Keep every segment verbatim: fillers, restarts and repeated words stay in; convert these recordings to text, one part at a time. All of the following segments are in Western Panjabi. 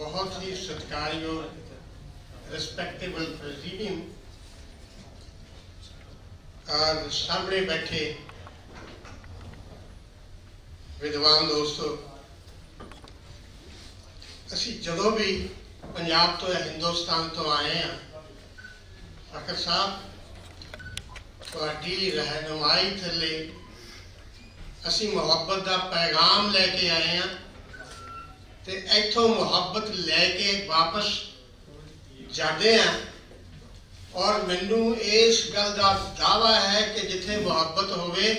بہت ہی ستکارجوگ، ریسپیکٹیبل پریزیڈیم اور سامنے بیٹھے ودوان دوستو، اسی جدوں بھی پنجاب تو یا ہندوستان تو آئے ہاں، فخر صاحب، تہاڈی رہنمائی تھلے اسی محبت دا پیغام لے کے آئے ہاں، تے ایتھوں محبت لے کے واپس جاندے ہاں۔ اور مینوں اس گل دا دعویٰ ہے کہ جتھے محبت ہووے،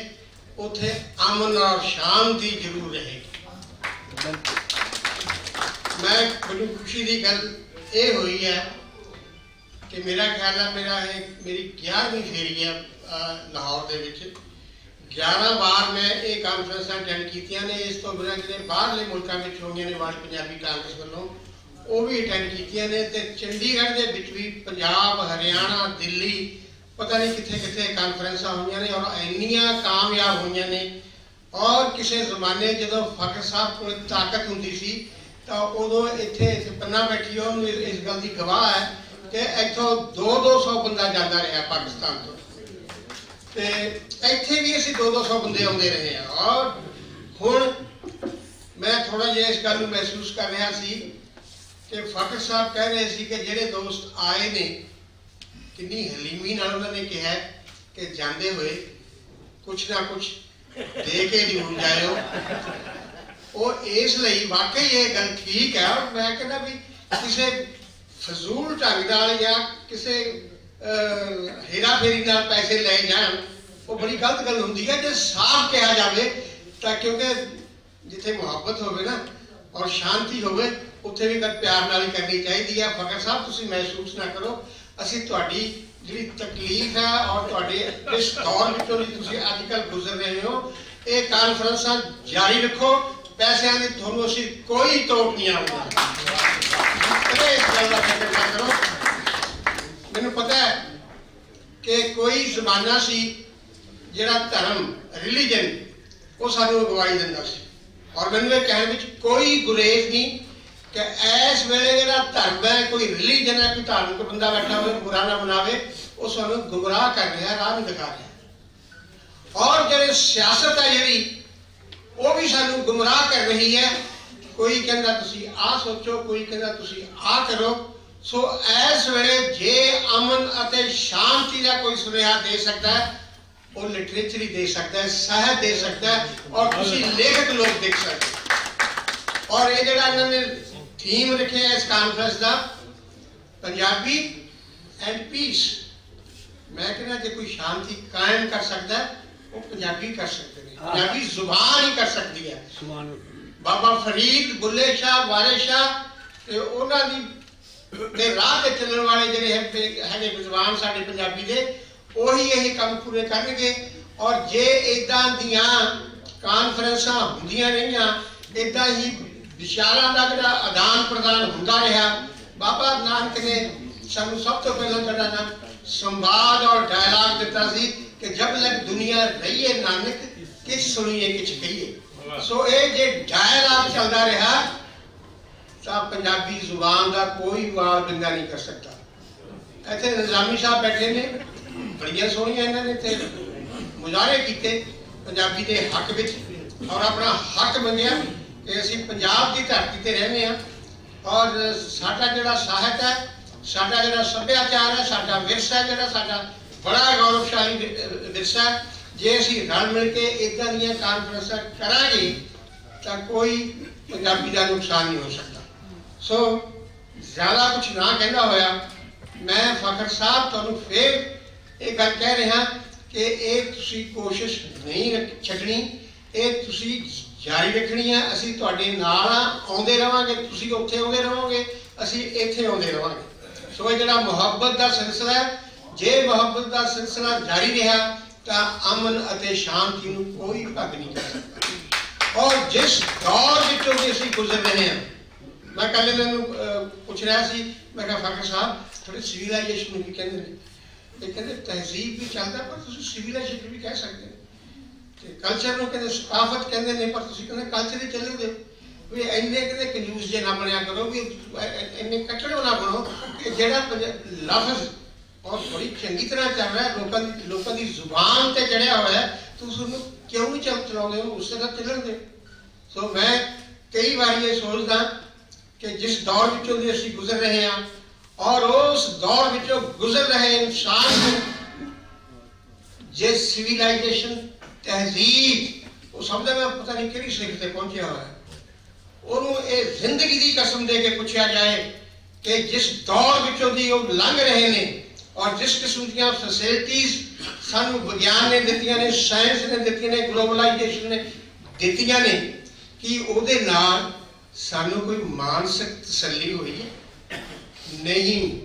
اتھے امن اور شانتی ضرور رہے گی۔ میں، مینوں خوشی دی گل اے ہوئی ہے کہ میرا خیال ہے، میرا ایک، میری گیارہویں فیری ہے، آ، لاہور دے وچ۔ گیارہ وار میں یہ کانفرنساں اٹینڈ کیتیاں نے۔ اس تو بنا جڑے باہرلے ملکاں وچ ہوئیاں نے، ورلڈ پنجابی کانگریس ولوں، وہ بھی اٹینڈ کیتیاں نے۔ تے چنڈی گڑھ دے وچ بھی، پنجاب، ہریانہ، دلی، پتہ نہیں کتھے کتھے کانفرنساں ہوئیاں نے اور اینیاں کامیاب ہوئیاں نے۔ اور کسے زمانے جدوں فخر صاحب کول طاقت ہوندی سی، تاں اودوں اتھے، اتھے پناہ بیٹھی ہے، انہوں اس، اس گل دی گواہ ہے کہ اتھوں دو دو سو بندہ جاندا رہیا پاکستان تو۔ تے اتھے بھی اسی دو دو سو بندے آندے رہے ہیں۔ اور ہن میں تھوڑا جہا اس گل نوں محسوس کر رہا سی کہ فخر صاحب کہہ رہے سی کہ جڑے دوست آئے نے، کنی حلیمی نال انہاں نے کہا ہے کہ جاندے ہوئے کچھ نہ کچھ دے کے ضرور جائے ہو۔ وہ اس لئی واقعی یہ گل ٹھیک ہے۔ اور میں کہنا بھی کسے فضول ڈھنگ نال یا کسے، اہ، ہیرا پھیری نال پیسے لے جان، وہ بڑی غلط گل ہوندی ہے۔ جے صاف کہا جاوے تاں، کیونکہ جتھے محبت ہووے نا اور شانتی ہووے، اتھے بھی گل پیار نال ہی کرنی چاہیدی ہے۔ فخر صاحب، تسی محسوس نہ کرو، اسی تہاڈی جڑی تکلیف ہے اور تہاڈے اس دور وچوں جی تسی اج کل گزر رہے ہو، اے کانفرنساں جاری رکھو، پیسیاں دی تھانوں اسی کوئی توٹ نہیں آؤں گا۔ کدے اس گل دا فکر نہ کرو۔ مینوں پتہ ہے کہ کوئی زمانہ سی جڑا دھرم، ریلیجن، وہ سانوں اگوائی دیندا سی۔ اور مینوں یہ کہنے وچ کوئی گریز نہیں کہ اس ویلے جڑا دھرم ہے، کوئی ریلیجن ہے، کوئی دھارمک بندہ بیٹھا ہوئے، برا نہ مناوے، وہ سانوں گمراہ کر رہا، راہ نہیں دکھا رہا۔ اور جڑے سیاست ہے جڑی، وہ بھی سانوں گمراہ کر رہی ہے۔ کوئی کہندا تسی آ سوچو، کوئی کہندا تسی آ کرو۔ سو اس ویلے جے امن اتے شانتی دا کوئی سنیہا دے سکدا ہے، وہ لٹریچر ہی دے سکدا ہے، ساہت دے سکدا ہے، اور تسی لیکھک لوگ دکھ سکدے ہو۔ اور یہ جڑا انہوں نے تھیم رکھے ہے اس کانفرنس دا، پنجابی اینڈ پیس، میں کہنا جے کوئی شانتی قائم کر سکدا ہے، وہ پنجابی کر سکدے نے، پنجابی زبان ہی کر سکدی ہے۔ بابا فرید، بلے شاہ، وارث شاہ تے انہاں دی، دے راہ تے چلن والے جڑے ہے، ہے نے وزوان ساڈے پنجابی دے، وہی یہ کم پورے کرن گے۔ اور جے ادا دیاں کانفرنساں ہوندیاں رہیاں، ادا ہی وچاراں دا جڑا آدان پردان ہوندا رہیا، بابا نانک نے سانوں سب تو پہلا جڑا نا سنواد اور ڈائلاگ دتا سی کہ جب لگ دنیا رہیے نانک، کچھ سنیے کچھ کہیے۔ سو اے جے ڈائلاگ چلدا رہیا، تاں پنجابی زبان دا کوئی وال بنگا نہیں کر سکتا۔ ایتھے نظامی صاحب بیٹھے نے، بڑیاں سوہنیاں انہاں نے تے مظاہرے کیتے پنجابی دے حق وچ، اور اپنا حق منگیا کہ اسی پنجاب دی دھرتی تے رہنے ہاں، اور ساڈا جڑا ساہت ہے، ساڈا جڑا سبھیاچار ہے، ساڈا ورثہ ہے، جڑا ساڈا بڑا گورو شاہی ورثہ ہے۔ جے اسی رل مل کے ادھر دیاں کانفرنساں کراں گے، تاں کوئی پنجابی دا نقصان نہیں ہو سکتا۔ سو زیادہ کچھ نہ کہندا ہویا، میں فخر صاحب تانوں فیر ایک گل کہہ رہا کہ ایک تسی کوشش نہیں رکھ چھڈنی، ایک تسی جاری رکھنی ہے۔ اسی تہاڈے نال آ، آوندے رہواں گے، تسی اوتھے آوندے رہو گے، اسی ایتھے آوندے رہواں گے۔ سو یہ جڑا محبت دا سلسلہ ہے، جے محبت دا سلسلہ جاری رہا، تاں امن اتے شانتی نوں کوئی پگ نہیں کر سکتا۔ اور جس دور وچوں بھی اسی گزر رہے ہیں، میں کل انہاں نوں، اہ، پوچھ رہا سی، میں کہا، "فخر صاحب، تھوڑے سویلائزیشن نوں کی کہندے نے؟" یہ کہندے، "تہذیب بھی چلدا، پر تسی سویلائزیشن بھی کہہ سکدے ہو۔" تے کلچر نوں کہندے، ثقافت کہندے نے، پر تسی کہندے کلچر ہی چلے دے۔ اینے کدے کنجوس جے نہ بنیا کرو، بھی اینے کٹڑے نہ بنو کہ جڑا پنج-، لفظ اور بڑی چنگی طرح چل رہا ہے، لوکاں دی، لوکاں دی زبان تے چڑھیا ہوا ہے، تو اس نوں کیوں نہیں چل چلاؤندے ہو، اس طرح چلن دے۔ سو میں کئی واری یہ سوچدا کہ جس دور وچوں دی اسی گزر رہے ہاں، اور اس دور وچوں گزر رہے انسان کو جس سویلائزیشن، تہذیب، وہ سمجھدا میں پتہ نہیں کہڑی سکھ تے پہنچیا ہوا ہے، انہوں اے زندگی دی قسم دے کے پوچھا جائے کہ جس دور وچوں دی وہ لنگ رہے نے اور جس قسم دیاں فیسلٹیز سانو وگیان نے دتیاں نے، سائنس نے دتیاں نے، گلوبلائزیشن نے دتیاں نے، کہ او دے نال سانو کوئی مانسک تسلی ہوئی ہے؟ نہیں۔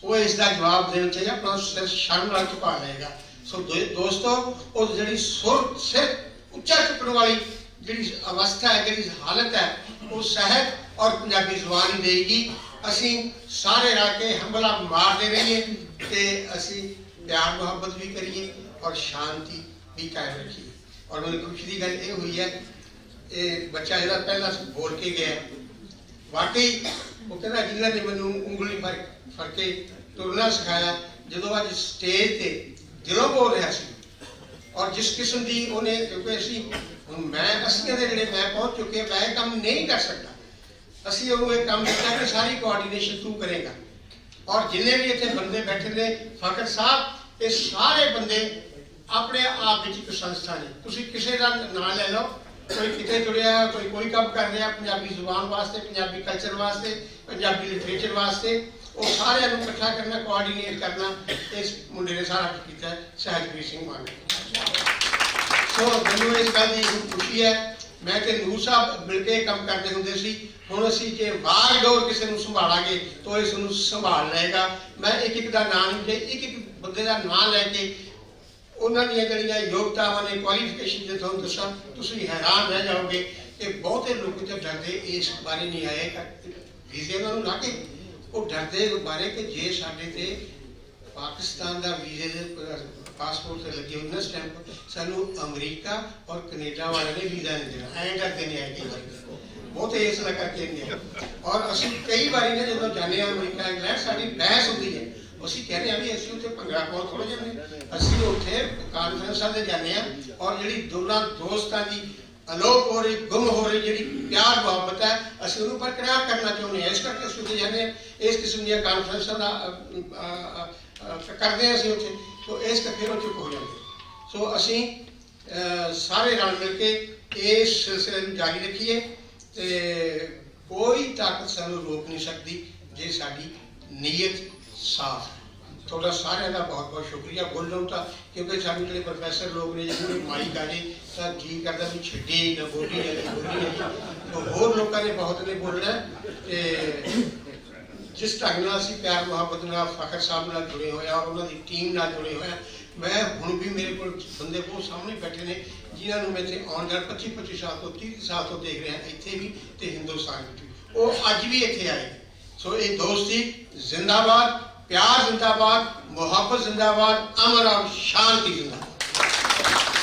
وہ اس دا جواب دینا چاہیے، اپنا سر شرم نال جھکا لے گا۔ سو دو-، دوستو، وہ جڑی سر، سر اچا چکن والی جڑی اوستھا ہے، جڑی حالت ہے، وہ صحت اور پنجابی زبان ہی دے گی۔ اسی سارے رل کے حملہ مار دے رہیے تے اسی پیار محبت بھی کریے اور شانتی بھی قائم رکھیے۔ اور میری خوشی کی گل یہ ہوئی ہے، یہ بچہ جڑا پہلا بول کے گیا، واقعی وہ کہنا جنہاں نے مینوں انگلی فڑ، فڑ کے ٹورنا سکھایا، جدوں اج سٹیج تے دلوں بول رہا سی اور جس قسم دی انہیں، کیونکہ اسی، ہن میں، اسیاں دے جڑے میں پہنچ چکے، میں یہ کام نہیں کر سکتا۔ اسی انہوں یہ کام کیتا کہ ساری کوآرڈینیشن تو کرے گا۔ اور جنہیں بھی اتنے بندے بیٹھے نے، فخر صاحب، یہ سارے بندے اپنے آپ وچ ایک سنستھا نے۔ تسی کسے دا نام لے لو، کوئی کتے جڑیا ہے، کوئی کوئی کم کر رہا ہے پنجابی زبان واسطے، پنجابی کلچر واسطے، پنجابی لٹریچر واسطے، وہ سارے نوں اکٹھا کرنا، کوآرڈینیٹ کرنا، اس منڈے نے سارا کچھ کیتا ہے، سہجویر سنگھ مانو۔ سو مینوں اس گل دی خوشی ہے، میں تے نور صاحب مل کے کم کردے ہوندے سی۔ ہن اسی جے وار ڈور کسے نوں سنبھالاں گے تو اس نوں سنبھال لے گا۔ میں ایک ایک دا نام نہیں، ایک ایک بندے دا نام لے کے انہاں دیاں جڑیاں یوگتاواں نے، کوالیفکیشن دے تہاڈے دساں، تسی حیران رہ جاؤ گے کہ بہتے لوک تے ڈردے اس بارے نہیں آئے کہ ویزے انہاں نوں لگے، وہ ڈردے اس بارے کہ جے ساڈے تے پاکستان دا ویزے دے پاسپورٹ تے لگے ہوئے نا سٹیمپ، سانوں امریکہ اور کینیڈا والے نے ویزا نہیں دینا، ایں ڈردے نہیں آئے کئی واری۔ بہتے اس طرح کر کے نہیں آئے۔ اور اسی کئی واری نے جدوں جانے ہاں امریکہ، انگلینڈ، ساڈی بحث ہوندی ہے، اسی کہنے ہاں بھی اسی اتھے بھنگڑا پاؤ تھوڑے جانے، اسی اتھے کانفرنساں تے جانے ہاں، اور جڑی دونوں دوستاں دی الوپ ہو رہی، گم ہو رہی جڑی پیار محبت ہے، اسی انہوں برقرار کرنا چاہنے ہیں۔ اس کرکے اسی اتھے جانے ہاں، اس قسم دیاں کانفرنساں دا، آ، آ، آ، کردے ہاں اسی اتھے، تو اس تے پھر وہ چپ ہو جاندے۔ سو اسی، آ، سارے رل مل کے اس سلسلے نوں جاری رکھیے تے کوئی طاقت سانوں روک نہیں سکدی جے ساڈی نیت صاف ہے۔ تہاڈا ساریاں دا بہت بہت شکریہ۔ بولوں تاں کیونکہ سانوں جڑے پروفیسر لوگ نے جنہوں نے مائک آ جے تاں جی کردا بھی چھڈے ہی نہ، بولی نہ، بولی نہ۔ تو ہور لوکاں نے بہت نے بولنا ہے۔ تے جس ڈھنگ نال اسی پیار محبت نال فخر صاحب نال جڑے ہوئے اور انہاں دی ٹیم نال جڑے ہوئے، میں ہن بھی، میرے کول بندے بہت سامنے بیٹھے نے جنہاں نوں میں تے آن جان پچی پچی سال تو، تیس سال تو دیکھ رہا اتھے بھی تے ہندوستان وچ بھی۔ وہ اج بھی اتھے آئے۔ سو یہ دوستی زندہ باد، پیار زندہ باد، محبت زندہ باد، امن اور شانتی زندہ باد۔